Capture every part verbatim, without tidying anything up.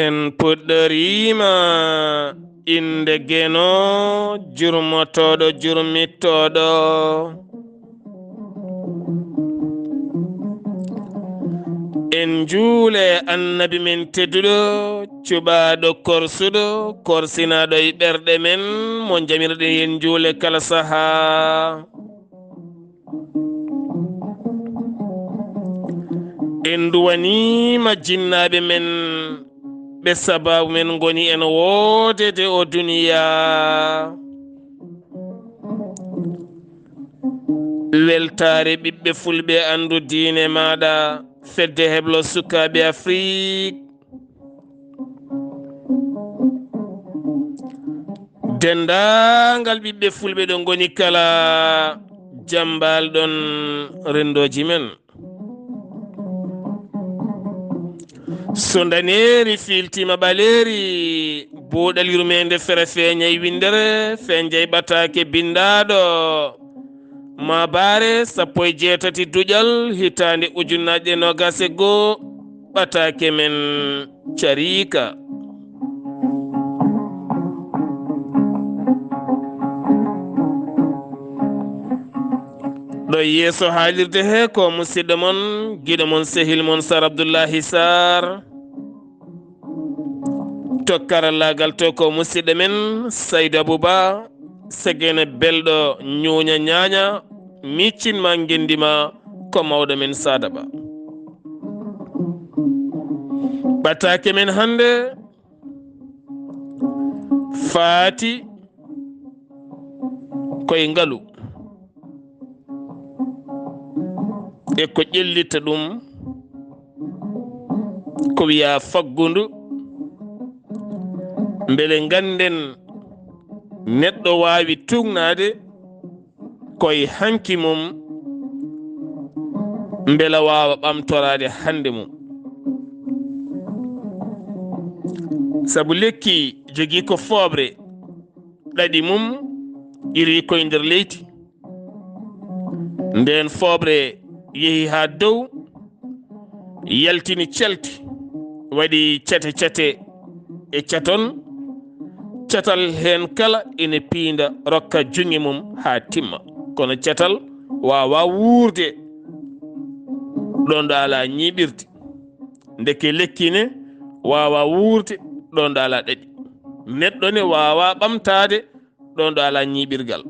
En puɗɗoriima innde Geno, jurmotooɗo, jurmittooɗo. En njuule Annabi men tedduɗo, cuɓaaɗo, korsuɗo, korsinaaɗo e ɓerɗe men, mo jamirɗen en njuule kala sahaa. En nduwaniima jinnaaɓe men, ɓe sabaabu men ngoni en woodede o duniyaa. Weltaare ɓiɓɓe fulɓe, anndu diine maaɗa, fedde heblo sukaaɓe Afrik. Denndaangal ɓiɓɓe fulɓe ɗo ngoni kala, jambaal ɗon renndooji men. So ndaneeri fiiltiima ɓaleeri, buuɗal yurmeende fere feeñay winndere, feeñay ɓataake binndaaɗo. Maabaare sappo e jeetati duƴal hitaande ujunnaaje noogaas e goo, ɓataake men cariika. Ɗo yeeso haalirde he ko musidɗo mon, giɗo mon, sehil mon, Sar Abdullahi Sar. To karallaagal to ko musidɗo men Saydu Abuba, Segene belɗo, ñuuña ñaaña, miccin ma ngenndi ma, ko mawɗo men Saada Ba. Ɓataake men hannde faati koye ngalu. E ko ƴellitta ɗum, ko wiya faggundu, mbele ngannden neɗɗo waawi tuugnaade koye hanki mum, mbela waawa ɓamtoraade hannde mum. Sabu lekki jogii ko fooɓre, ɗaɗi mum iri koye nder leydi. Ndeen fooɓre yehi haa dow, yaltini calti, waɗi cate cate e caton. Catal heen kala ina piinda, rokka juŋŋe mum haa timma. Kono catal waawaa wuurde ɗoon ɗo alaa ñiiɓirde. Ndeke lekki ne waawaa wuurde ɗoon ɗo alaa ɗaɗi. Neɗɗo ne waawaa ɓamtaade ɗoon ɗo alaa ñiiɓirgal.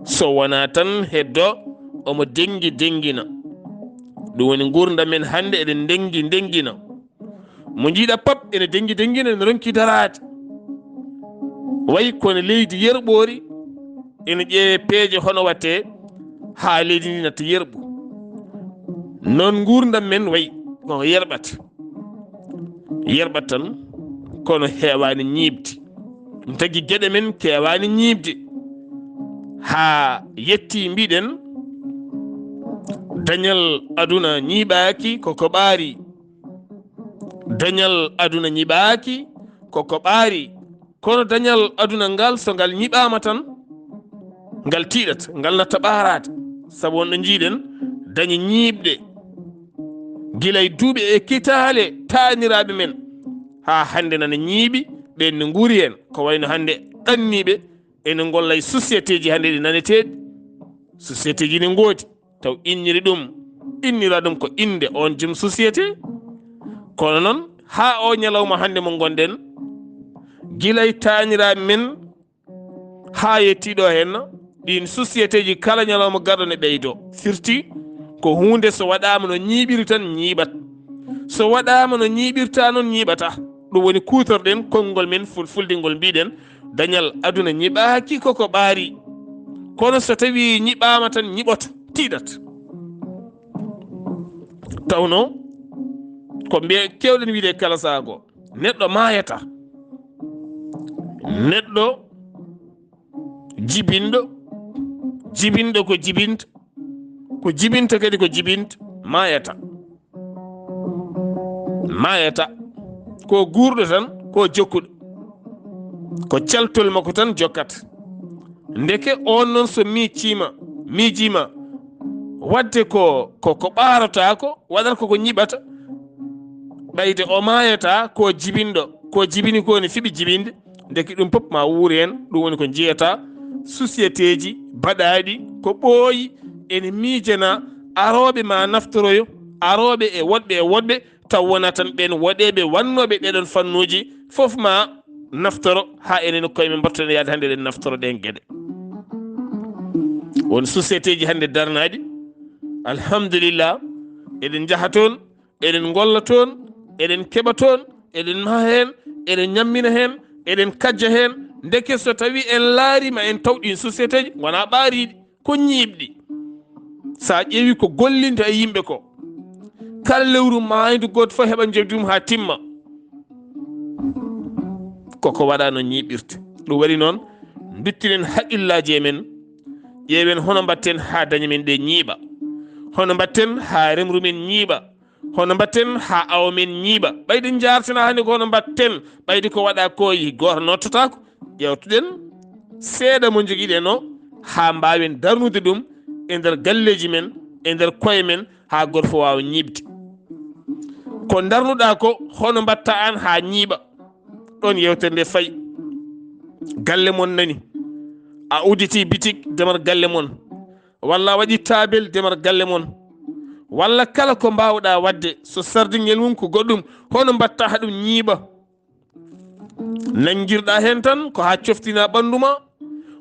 So wonaa tan heddo omo dengi dengina. Ɗum woni nguurndam men hannde, eɗen dengi dengina. Mo njiiɗa pap ene dengi dengina, ene ronki daraade. Wayi kono leydi yerɓoori, ene ƴeewe peeje hono watte haa leydi ndi natta yerɓu. Noon nguurndam men wayi ko yerɓata. Yerɓat tan, kono heewaani ñiiɓde. Ɗum tagi geɗe men keewaani ñiiɓde. Haa yetti mbiɗen, dañal aduna ñiiɓaaki ko ko ɓaari. Dañal aduna ñiiɓaaki ko ko ɓaari. Kono dañal aduna ngal, so ngal ñiɓaama tan, ngal tiiɗat, ngal natta ɓaaraade. Sabu wonɗo njiiɗen dañi ñiiɓde gila e duuɓi e kitaale taaniraaɓe men, haa hannde nana ñiiɓi, ɓeen ne nguuri heen. Ko wayno hannde ɗanniiɓe ene ngolla e sociétéji hannde ɗi naneteeɗi. Sociétéji ne ngoodi. Taw inniri ɗum, innira ɗum ko innde oon jom société. Kono noon, haa oo ñalawma hannde mo ngonɗen, gila e taaniraaɓe men haa yettii ɗo heen, ɗiin sociétéji kala ñalawma garɗo ne ɓeydoo. Firti ko huunde so waɗaama no ñiiɓiri tan ñiiɓat. So waɗaama no ñiiɓirta noon ñiiɓata. Ɗum woni kuutorɗen konngol men fulfulde ngol mbiɗen, dañal aduna ñiɓaaki ko ko ɓaari. Kono so tawii ñiɓaama tan ñiɓoto, tiiɗat. Tawno ko mbiye keewɗen wiide kala sahaa goo, neɗɗo maayata. Neɗɗo Jibinɗo, jibinɗo ko jibinta, ko jibinta kadi ko jibinta, maayata. Maayata. Ko guurɗo tan, ko jokkuɗo. Ko caltol makko tan jokkata. Ndeke on noon so miijiima, miijiima, waɗde ko, ko, ko ɓaarata ko, waɗata ko, ko ñiɓata. Ɓayde o maayata ko jibinɗo, ko jibini ko ne fiɓi jibinde. Ndeke ɗum fof ma wuur heen, ɗum woni ko njiyata sociétéji baɗaaɗi ko ɓooyi ene miijana arooɓe ma naftoroyo, arooɓe e woɗɓe e woɗɓe, taw wona tan ɓeen woɗeeɓe wannooɓe ɗeɗon fannuuji fof ma naftoro, haa enen koye men mbaɗtoɗen yaade hannde eɗen naftoro ɗeen geɗe. Won sociétéji hannde darnaaɗi, alhamdulillah, eɗen njaha toon, eɗen ngolla toon, eɗen keɓa toon, eɗen maha heen, eɗen ñammina heen, eɗen kajja heen. Ndeke so tawi en laari ma en taw ɗin sociétéji wona ɓaariiɗi, ko ñiiɓɗi. Sa ƴeewi ko gollinta e yimɓe ko, kala lewru maaydu gooto fof heɓa njoɓdi mum haa timma. Koko waɗa no ñiiɓirte. Ɗum waɗi noon, nduttinen haqqillaaji e men, ƴeewen hono mbatten haa dañe men ɗe ñiiɓa, hono mbatten haa remru men ñiiɓa, hono mbatten haa awo men ñiiɓa. Ɓayde njaartena hannde ko hono mbatten, ɓayde ko waɗa ko yi gooto nottotaako. Ƴeewtuɗen seeɗa mo njogiɗen o, haa mbaawen darnude ɗum e nder galleeji men, e nder koye men, haa gooto fof waawa ñiiɓde. Ko darnuɗaa ko, hono mbaɗta aan haa ñiiɓa? Ɗoon yeewtere nde fayi. Galle mon nani. A udditi bitik, demal galle mon. Walla a waɗi taabel, demal galle mon. Walla kala ko mbaawɗaa waɗde, so sardingel mum ko goɗɗum, hono mbaɗta haa ɗum ñiiɓa? Nanngirɗaa heen tan ko haa coftina ɓanndu ma,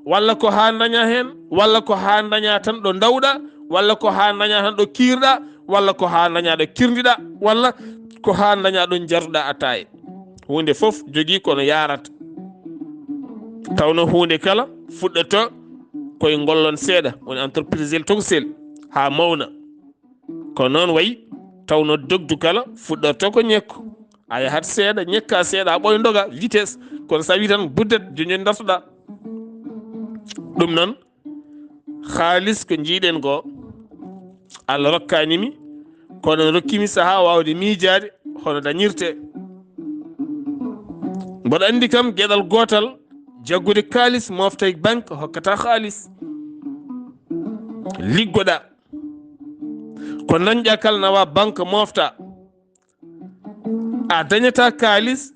walla ko haa daña heen, walla ko haa daña tan ɗo ndawɗaa, walla ko haa daña tan ɗo kiirɗaa, walla ko haa daña ɗo kirdiɗaa, walla ko haa daña ɗo njarduɗaa attaaye. Huunde fof jogii ko no yaarata. Tawno huunde kala fuɗɗoto koye ngollon seeɗa, woni entreprise tokosel, haa mawna. Ko noon wayi, tawno dogdu kala fuɗɗorto ko ñekko. A yahat seeɗa, ñekka seeɗa, a ɓooy ndoga, vitesse. Kono so a wi tan buddet, joñjoñ dartoɗaa. Ɗum noon, kaalis ko njiiɗen ko, Allah rokkaani mi, kono ne rokki mi sahaa waawde miijaade hono dañirte. Mboɗo anndi kam geɗal gootal, jaggude kaalis, moftay banque, hokkata kaalis. Liggoɗaa. Ko dañɗaa kala nawa banque mofta. A dañata kaalis,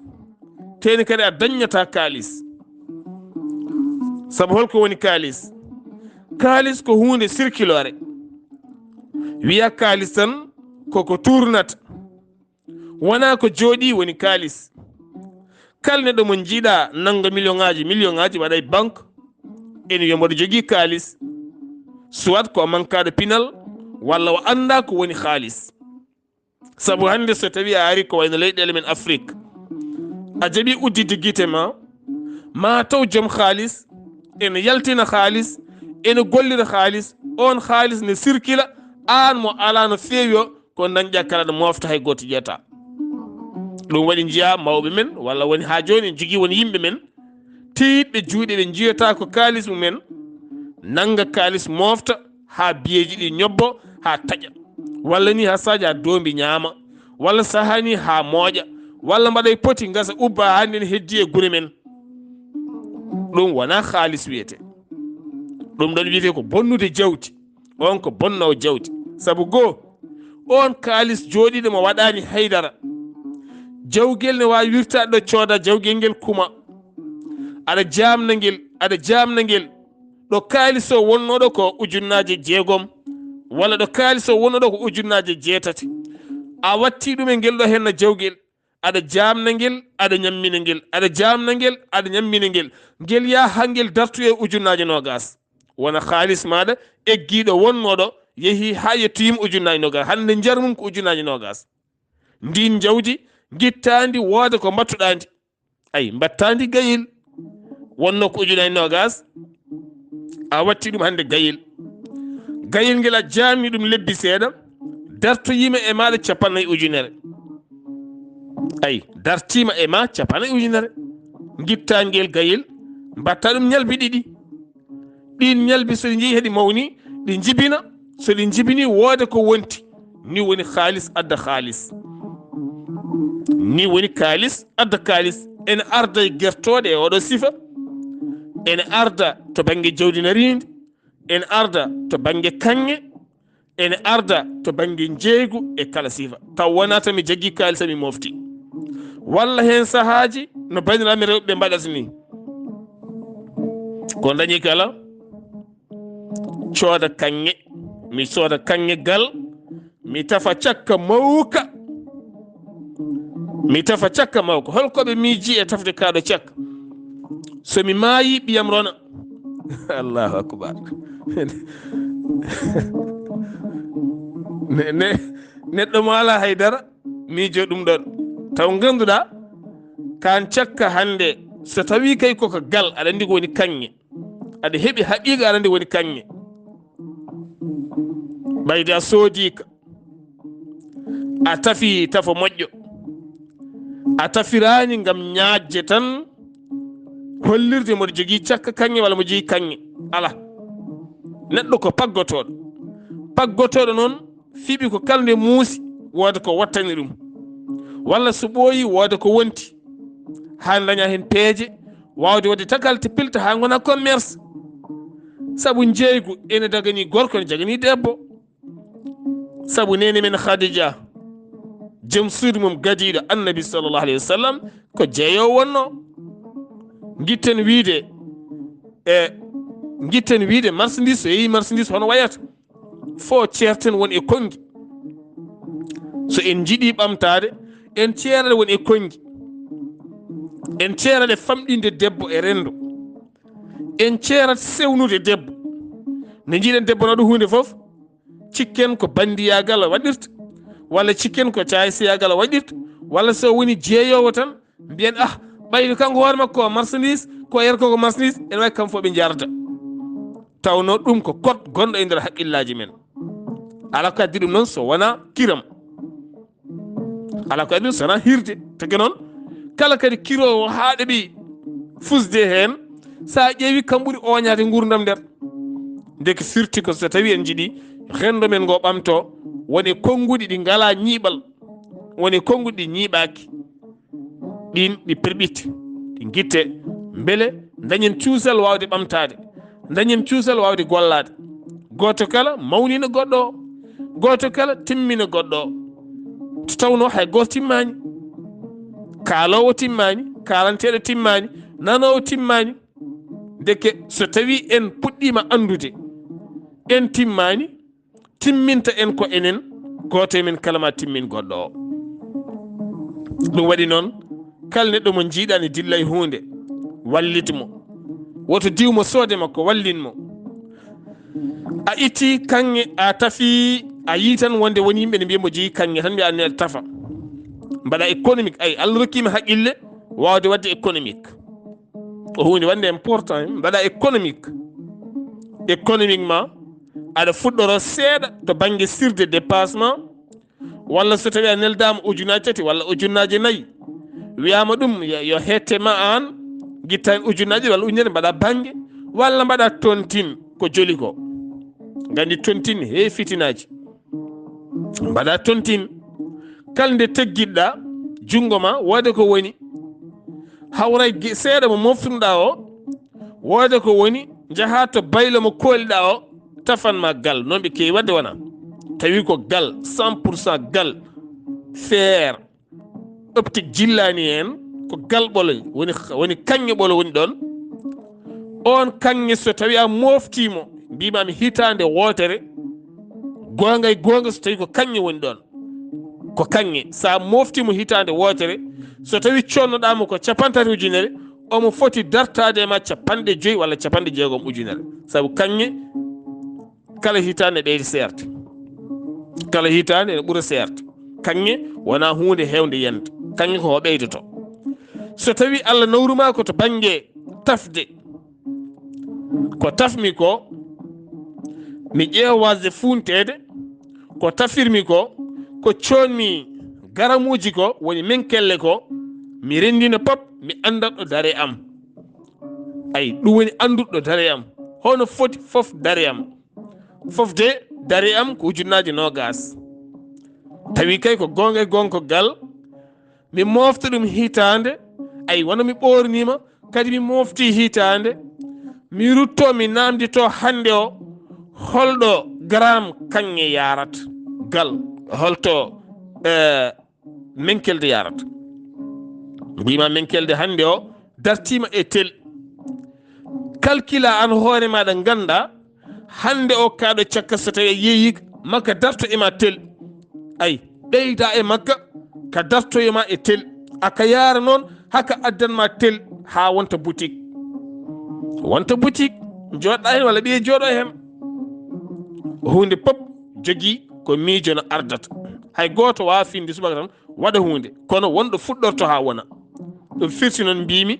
teni kadi a dañata kaalis. Sabu holko woni kaalis? Kaalis ko huunde sirkiloore. Wiya kaalis tan koko tuurnata. Wona ko jooɗi woni kaalis. Kala neɗɗo mo njiiɗa nannga million ŋaaji, million ŋaaji waɗa e banque, ene wiya mboɗo jogii kaalis. Soit ko o mankaɗo pinal, walla o annda ko woni kaalis. Sabu hannde so tawi a ari ko wayno leyɗeele men Afrik, a jaɓi udditde gite ma, ma taw joom kaalis ene yaltina kaalis, ene gollira kaalis, on kaalis ne sirkila, aan mo alaa no feewi o, ko dañɗa kala ɗo mofta hay gooto ƴetta. Ɗum waɗi njiya mawɓe men, walla woni haa jooni en jogii won yimɓe men, teyitɓe juuɗe ɓe njiyata ko kaalis mumen, nannga kaalis mofta haa biyeeji ɗi ñobbo haa taƴa, walla ni haa saaji haa doombi ñaama, walla sahaa ni haa mooƴa, walla mbaɗa e poti ngasa ubba haa nden heddi e gure men. Ɗum wona kaalis wiyete. Ɗum ɗon wiyete ko bonnude jawdi. On ko bonnoowo jawdi. Sabu goo, on kaalis jooɗiiɗo mo waɗaani haydara. Jawgel ne waawi wirtaade ɗo cooda jawgel ngel kuma. Aɗa jaamna ngel, aɗa jaamna ngel. Ɗo kaalis o wonnooɗo ko ujunnaaje jeegom, walla ɗo kaalis o wonnooɗo ko ujunnaaje jeetati. A watti ɗum e ngel ɗo henna jawgel. Aɗa jaamna ngel, aɗa ñammina ngel, aɗa jaamna ngel, aɗa ñammina ngel. Ngel yaha haa ngel dartoya e ujunnaaje noogaas. Wona kaalis maaɗa eggiiɗo wonnooɗo yehi haa yettoyiima ujunnaaje noogaas. Hannde njar mum ko ujunnaaje noogaas. Ndiin jawdi ngittaandi wooda ko mbattuɗaandi. Ay, mbattaandi gayel. Wonnoo ko ujunnaaje noogaas. A watti ɗum hannde gayel. Gayel ngel a jaamni ɗum lebbi seeɗa. Dartoyiima e maaɗa cappannayi ujunere. Ay, dartiima e ma cappannayi ujunere. Ngittaa ngel gayel. Mbatta ɗum ñalbi ɗiɗi. Ɗin ñalbi so ɗi njii heɗi mawni, ɗi njibina. So ɗi njibini, wooda ko wonti. Ni woni kaalis adda kaalis. Ni woni kaalis adda kaalis. Ene arda e gertooɗe e oɗo sifa. Ene arda to bannge jawdi nariindi. Ene arda to bannge kaŋŋe. Ene arda to bannge njeeygu e kala sifa. Taw wonaa tan mi jaggi kaalis mi mofti. Walla heen sahaaji no banndiraaɓe rewɓe ɓe mbaɗata ni. Ko dañi kala, cooda kaŋŋe. Mi sooda kaŋŋe gal, mi tafa cakka mawka. Mi tafa cakka mawka. Hol ko ɓe miiji e tafde kaaɗo cakka? So mi maayi, ɓiyam rona. Allahu akbar. Ne, ne, neɗɗo mo alaa hay dara, miijo ɗum ɗon. Taw ngannduɗaa, kaan cakka hannde, so tawii kay koko gal, aɗa anndi ko woni kaŋŋe. Aɗa heɓi haqiiqa, aɗa anndi woni kaŋŋe. Ɓayde a soodii ka, a tafi tafo moƴƴo. A tafiraani ngam ñaajje tan, hollirde mboɗo jogii cakka kaŋŋe walla mo jogii kaŋŋe. Alaa. Neɗɗo ko paggotooɗo. Paggotooɗo noon, fiɓi ko kala nde muusi, wooda ko wattani ɗum. Walla so ɓooyi, wooda ko wonti. Haa daña heen peeje, waawde waɗde tagal te pilta haa ngona commerce. Sabu njeeygu ene daganii gorko, ene jaganii debbo. Sabu neene men Khadija, jom suudu mum gadiiɗo Annabi sallallahu alayhi wa sallam, ko jeeyoowo wonno. Ngitten wiide, e, ngitten wiide marchandise, so yehi marchandise hono wayata? Fo ceerten won e konngi. So en njiɗi ɓamtaade, en ceerata won e konngi. En ceerata famɗinde debbo e renndo. En ceerata sewnude debbo. Nde njiɗen debbo no waɗa huunde fof, cikken ko bandiyaagal waɗirta, walla cikken ko caayisiyaagal waɗirta, walla so woni jeeyoowo tan, mbiyen, ah, ɓayde kanko hoore makko ko marchandise, ko yer ko ko marchandise, ene wayi kam fof ɓe njarda. Tawno ɗum ko code gonɗo e nder haqqillaaji men. Alaa ko addi ɗum noon so wonaa kiram. Alaa ko addi ɗum so wonaa hirde. Tagi noon, kala kadi kiroowo haa ɗaɓi fusde heen, so a ƴeewi kam ɓuri ooñaade nguurndam nder. Ndeke firti ko so tawii en njiɗi renndo men ngo ɓamto, woni konnguɗi ɗi ngalaa ñiiɓal, woni konnguɗi ɗi ñiiɓaaki. Ɗiin ɗi perɓitte, ɗi ngitte, mbele dañen cuusal waawde ɓamtaade, dañen cuusal waawde gollaade. Gooto kala mawnina goɗɗo o, gooto kala timmina goɗɗo o. To tawnoo hay gooto timmaani, kaaloowo timmaani, kaalanteeɗo timmaani, nanoowo timmaani. Ndeke so tawii en puɗɗiima anndude en timmaani, timminta en ko enen, gooto e men kala ma timmin goɗɗo o. Ɗum waɗi noon, kala neɗɗo mo njiiɗaa ne dilla e huunde, wallit mo. Woto diw mo soode makko, wallin mo. A itti kaŋŋe, a tafi, a yii tan wonde won yimɓe ne mbiya mbo jeyi kaŋŋe tan, mbiya anne aɗa tafa. Mbaɗa économique, ay, Allah rokkiima haqqille waawde waɗde économique. Ko huunde wonde important, mbaɗa économique. Économiquement, aɗa fuɗɗoro seeɗa to bannge sirde dépassement, walla so tawii a neldaama ujunnaaje tati walla ujunnaaje nayi, wiyaama ɗum yo, yo hette ma aan, ngitta heen ujunnaaje walla ujunere mbaɗa bannge, walla mbaɗa tontine ko joli ko. Nganndi tontine heewi fitinaaji. Mbaɗa tontine. Kala nde teggiɗɗa junngo ma, wooda ko woni. Hawray ge-, seeɗa mo moftunoɗaa o, wooda ko woni, njahaa to baylo mo kooliɗaa o, tafan ma gal. Noon ɓe keewi waɗde wona. Tawi ko gal, cent pour cent gal, fer, optique jillaani heen, ko gal ɓolo woni, woni kaŋŋe ɓolo woni ɗoon. Oon kaŋŋe so tawi a moftii mo, mbiimaami hitaande wootere, goonga e goonga so tawi ko kaŋŋe woni ɗoon. Ko kaŋŋe, so a moftii mo hitaande wootere, so tawi coodnoɗaa mo ko capanɗe tati ujunere, omo foti dartaade e ma capanɗe joyi walla capanɗe jeegom ujunere. Sabu kaŋŋe, kala hitaande ɓeydi seerde. Kala hitaande ene ɓura seerde. Kaŋŋe wonaa huunde heewnde yande. Kaŋŋe ko o ɓeydoto. So tawi Allah nawru ma ko to bannge tafde, ko tafmi ko, mi ƴeewa waasde fuunteede, ko tafirmi ko, ko coonmi garamuuji ko, woni menkelle ko, mi renndina pop, mi anndat ɗo dare am. Ay, ɗum woni annduɗo dare am. Hono foti fof dare am. Fof de dare am ko ujunnaaje noogaas. Tawi kay ko goonga e goonga ko gal. Mi moofta ɗum hitaande, ay wano mi ɓoorniima, kadi mi moofti hitaande. Mi rutto, mi naamndito hannde o, holɗo garam kaŋŋe yarat? Gal, holto, eh, menkelde yarat? Mbiyma menkelde hannde o dartiima e tel. Kalkila an hoore maɗa ngannda, hannde o kaɗo cakka so tawi a yeeyi makka darto e ma tel. Ay, ɓeyda e makka ka dartoyoma e tel. Aka yaara noon haka addan ma tel haa wonta boutique. Wonta boutique, jooɗɗa heen walla ɓiye jooɗo heen. Huunde pop jogii ko miijo no ardata. Hay gooto waawa finde subaka tan waɗa huunde, kono wonɗo fuɗɗorto haa wona. Ɗum firti noon mbimi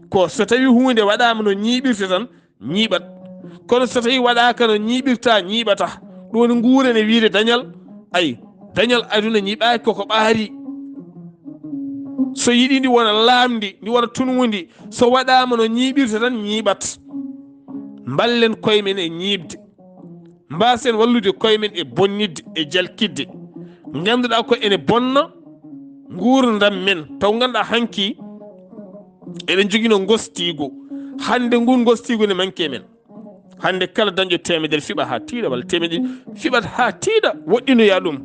ko so tawi huunde waɗaama no ñiiɓirta tan, ñiiɓat. Kono so tawi waɗaaka no ñiiɓirta, ñiiɓata. Ɗum woni nguure ne wiyde dañal. Ay, dañal aduna ñiiɓaaki koko ɓaari. So yiɗi ndi wona laamndi, ndi wona tunwundi, so waɗaama no ñiiɓirta tan, ñiiɓat. Mballen koye men e ñiiɓde. Mbaasen wallude koye men e bonnidde, e jalkidde. Ngannduɗaa ko ene bonna nguurndam men. Taw ngannduɗaa hanki eɗen jogino ngostiigu. Hannde ngun ngostiigu ne manque men. Hannde kala dañƴo teemedere fiɓa haa tiiɗa, walla teemedere fiɓat haa tiiɗa, woɗɗinoya ɗum.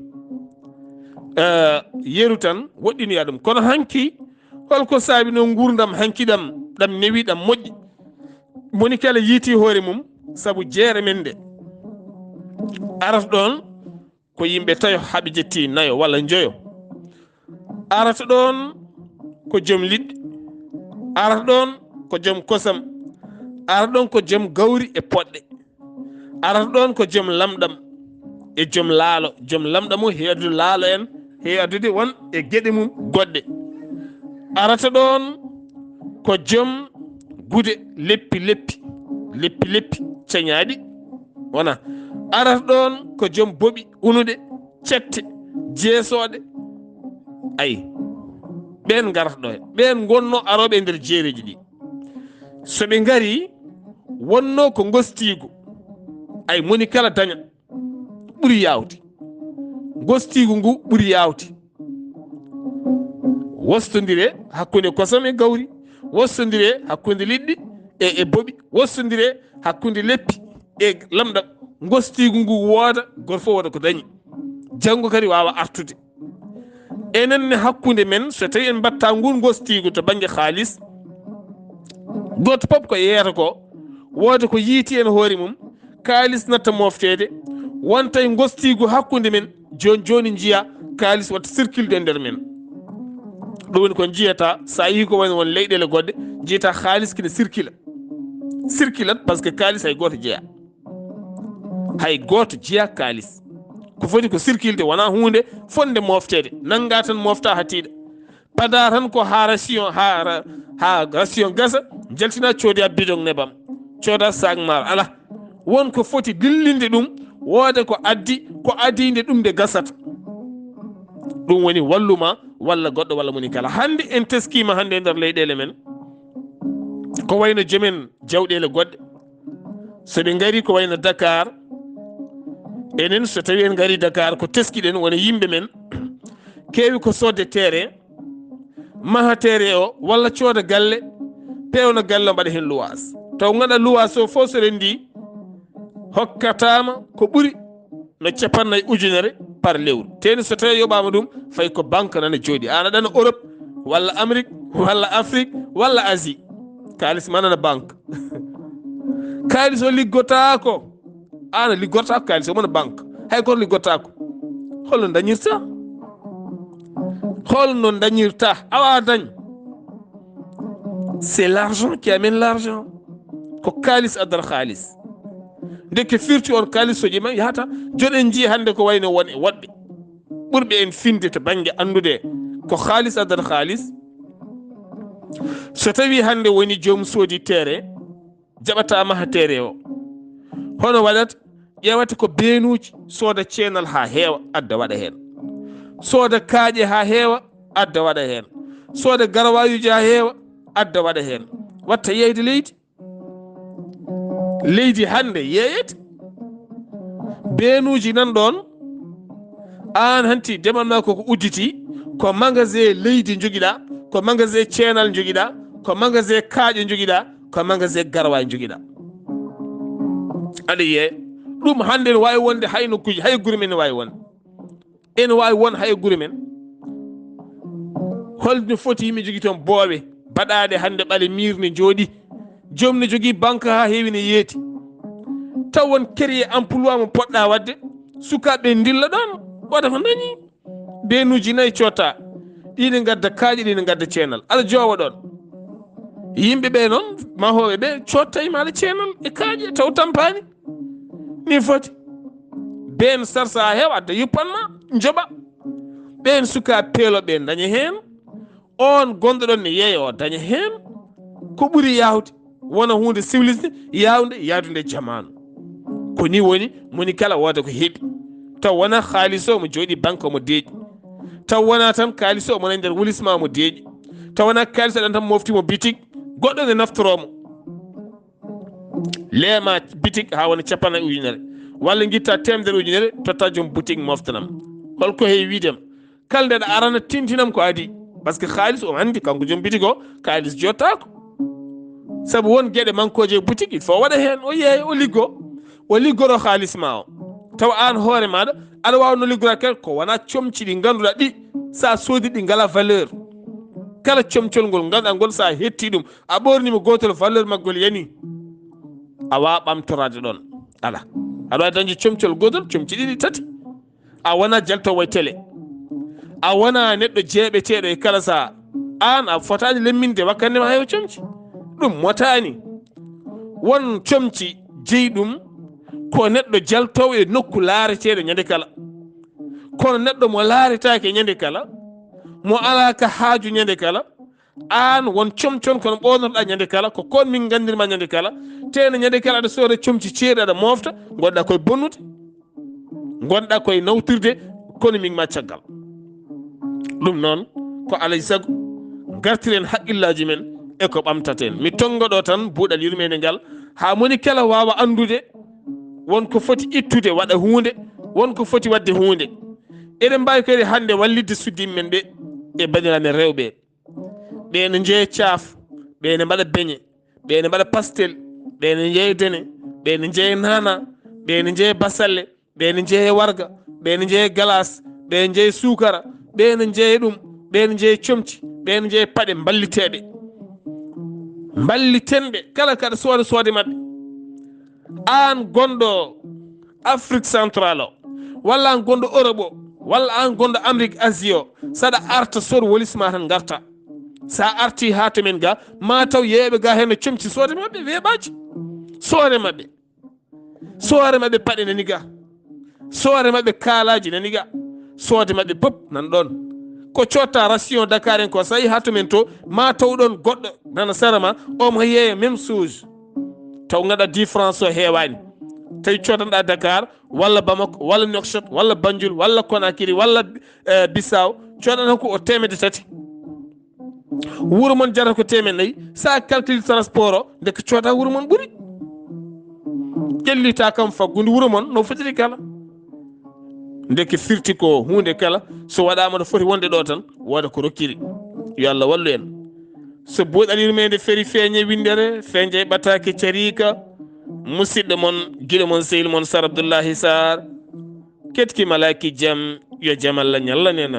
Eh, yeru tan, woɗɗinoya ɗum. Kono hanki, holko saabi no nguurndam hanki ɗam, ɗam newi, ɗam moƴƴi? Moni kala yiiti hoore mum, sabu jeere men nde. Arata ɗon ko yimɓe tayo, haɓe jetti nayo walla njoyo. Arata ɗon ko joom liɗɗi, arata ɗon ko joom kosam, arata ɗon ko joom gawri e poɗɗe, arata ɗon ko joom lamɗam e joom laalo. Joom lamɗam o heewi addude laalo en, heewi addude won e geɗe mum goɗɗe. Arata ɗon ko joom gude leppi leppi, leppi leppi cañaaɗi, wona. Arata ɗon ko joom boɓi unuɗe, cette, jeesooɗe. Ay, ɓen ngarata ɗo he. Ɓen ngonno arooɓe e nder jeereji ɗi. So ɓe ngari, wonno ko ngostiigu. Ay, moni kala daña. Ɓuri yaawde. Ngostiigu ngu ɓuri yaawde. Wostondire hakkunde kosam e gawri, wostondire hakkunde liɗɗi e, e boɓi, wostondire hakkunde leppi e lamɗam. Ngostiigu ngu wooda, gooto fof wooda ko dañi. Janngo kadi waawa artude. Enen ne hakkunde men, so tawi en mbatta ngun ngostiigu to bannge kaalis, gooto pop ko yeeyata ko, wooda ko yiiti en hoore mum, kaalis natta mofteede, wonta e ngostiigu hakkunde men, jooni jooni njiya kaalis wata circulde e nder men. Ɗum woni ko njiyata, so a yii ko wayno won leyɗeele goɗɗe, njiyata kaalis kina circula. Circulat, parce que kaalis hay gooto jeya. Hay gooto jeya kaalis. Ko foti ko circulde, wona huunde fonde mofteede. Nannga tan mofta haa tiiɗa. Pada tan ko haa ration, haa ra-, haa ration gasa, jaltina cooda bidon nebam. Cooda sac maar, ala. Won ko foti dillinde ɗum, wooda ko addi, ko adinde ɗum nde gasata. Ɗum woni walluma walla goɗɗo walla moni kala. Hannde en teskiima hannde e nder leyɗeele men. Ko wayno jomen jawɗeele goɗɗe. So ɓe ngari ko wayno Dakar, enen so tawi en ngari Dakar ko teskiɗen wona yimɓe men, keewi ko sodde terrain, maha terrain o walla cooda galle, pewna galle o mbaɗa heen luwaas. Taw ngannduɗaa luwaas o fof so renndi hokkataama ko ɓuri no capannayi ujunere par lewru. Teni so tawi yoɓaama ɗum, fay ko banque nana jooɗi. Ana ɗana Europe, walla Amérique, walla Afrique, walla Asie. Kaalis ma nana banque. Kaalis o liggotaako. Ana liggotaako kaalis o, wona banque. Hay gooto liggotaako. Holno dañirta? Holno dañirta? Awa dañ. C'est l'argent qui amène l'argent. Ko kaalis addata kaalis. Ndekke firti on kaalis so ƴema yahata. Joɗen njii hannde ko wayno won e woɗɓe. Ɓurɓe en finde to bannge anndude ko kaalis addata kaalis. So tawi hannde woni joom soodi terrain, jaɓata maha terrain o. Hono waɗat, ƴeewata ko beenuuji, sooda ceenal haa heewa, adda waɗa heen. Sooda kaaƴe haa heewa, adda waɗa heen. Sooda garawayuuji haa heewa, adda waɗa heen. Watta yeeyde leydi. Leydi hannde yeeyete. Beenuuji nan ɗoon, aan hanti demal maa koko udditi, ko magasin leydi njogiɗaa, ko magasin ceenal njogiɗaa, ko magasin kaaƴe njogiɗaa, ko magasin garwaaji njogiɗaa. Aɗa yiye ɗum hannde ne waawi wonde hay nokkuuji, hay gure men ne waawi wonde. Ene waawi won hay gure men. Holno foti yimɓe jogii toon boowe baɗaaɗe hannde ɓale miir ne jooɗi. Joom ne jogii banque haa heewi ne yeeti. Taw won créer emploi mo poɗɗa waɗde. Sukaaɓe ndilla ɗoon, waɗa ko dañi. Beenuuji nayi cotta. Ɗi ne ngadda kaaƴe, ɗi ne ngadda ceenal. Aɗa joowa ɗoon. Yimɓe ɓe noon, mahooɓe ɓe cotta e maɗa ceenal e kaaƴe taw tampaani. Ni foti. Ɓeen sarsa heew adda yuppan ma, njoɓa. Ɓeen sukaaɓe peelo ɓe daña heen. Oon gonɗo ɗoon ne yeeya o daña heen. Ko ɓuri yaawde wona huunde civilisé, yaawnde, yaadude jamaanu. Ko ni woni, moni kala wooda ko heɓi. Taw wona kaalis o mo jooɗi banque o mo deeƴi. Taw wona tan kaalis o mo nani nder wulis ma mo deeƴi. Taw wona kaalis o ɗan tan mofti mo bitik, goɗɗo ne naftoro mo. Leema bitik haa wona capanɗe ujunere. Walla ngitta teemedere ujunere, totta joom boutique moftanam. Holko heewi wiidem? Kala nde ɗa arana tintinam ko adii. Parce que kaalis o anndi kanko joom bitik o, kaalis jottaako. Sabu won geɗe mankooje e boutique, il faut waɗa heen, o yeeya, o liggo. O liggoro kaalis ma o. Tawa aan hoore maɗa, aɗa waawi no liggora kala ko wona comci ɗi ngannduɗaa ɗi, sa soodi ɗi ngala valeur. Kala comcol ngol ngannduɗaa ngol sa hetti ɗum, a ɓorni mo gootol valeur maggol yani. A waawa ɓamtoraade ɗoon. Ala. Aɗa waawi dañde comcol gootol, comci ɗiɗi, tati. A wona jaltowo e télé. A wona neɗɗo jeeɓeteeɗo e kala saha. Aan a fotaani lemminde wakkannde ma heewa comci. Ɗum motaani. Won comci jeyi ɗum ko neɗɗo jaltowo e nokku laareteeɗo ñande kala. Kono neɗɗo mo laaretaake ñande kala, mo alaa ka haaju ñande kala, aan won comcon kono ɓoornotoɗaa ñande kala, ko koon min nganndirma ñande kala. Tene ñande kala aɗa sooda comci ceeɗu aɗa moofta, ngonɗaa koye bonnude, ngonɗaa koye nawtirde kono min ma caggal. Ɗum noon ko alay sago ngartiren haqqillaaji men e ko ɓamtaten. Mi tonngo ɗo tan buuɗal yurmeende ngal, haa moni kala waawa anndude won ko foti ittude waɗa huunde, won ko foti waɗde huunde. Eɗen mbaawi kadi hannde wallitde suddiiɓe men ɓe e banndiraaɓe men rewɓe. Ɓe ne njeeya caaf, ɓe ne mbaɗa beñe, ɓe ne mbaɗa pastel, ɓe ne njeeya dene, ɓe ne njeeya naana, ɓe ne njeeya basalle, ɓe ne njeeya warga, ɓe ne njeeya galas, ɓe ne njeeya suukara, ɓe ne njeeya ɗum, ɓe ne njeeya comci, ɓe ne njeeya paɗe mballiteeɗe. Mballiten ɓe, kala kaɗa sooda soode maɓɓe. Aan gonɗo Afrique Central o, walla aan gonɗo Europe o, walla aan gonɗo Amérique Asie o, saɗa arta sood wolis ma tan ngarta. Sa arti haa to men ga, ma taw yeeɓe ga heen no comci soode maɓɓe weeɓaaji. Soode maɓɓe. Soore maɓɓe paɗe nani ga. Soore maɓɓe kaalaaji nani ga. Soode maɓɓe pop nan ɗoon. Ko cotta ration Dakar en ko, so a yii haa to men to, ma taw ɗoon goɗɗo nana sara ma, omo yeeya même chose. Taw ngaɗa dix francs so heewaani. Tawi codanɗa Dakar, walla Bamako, walla Nouakchott, walla Banjul, walla Conakry, walla, eh, Bissau, codanɗa ko o teemedde tati. Wuro mon jarata ko teemen nayi, sa calcule transport o, ndeke cooda wuro mon ɓuri. Ƴellita kam faggudu wuro mon no fotiri kala. Ndeke firti ko huunde kala, so waɗaama no foti wonde ɗo tan, wooda ko rokkiri. Yo Allah wallu en. So buuɗal yurmeende feri feeñe winndere, feeñe ɓataake cariika, musidɗo mon, giɗo mon, sehil mon Sar Abdullahi Sar, ketki malaaki jam, yo jam Allah ñallan en.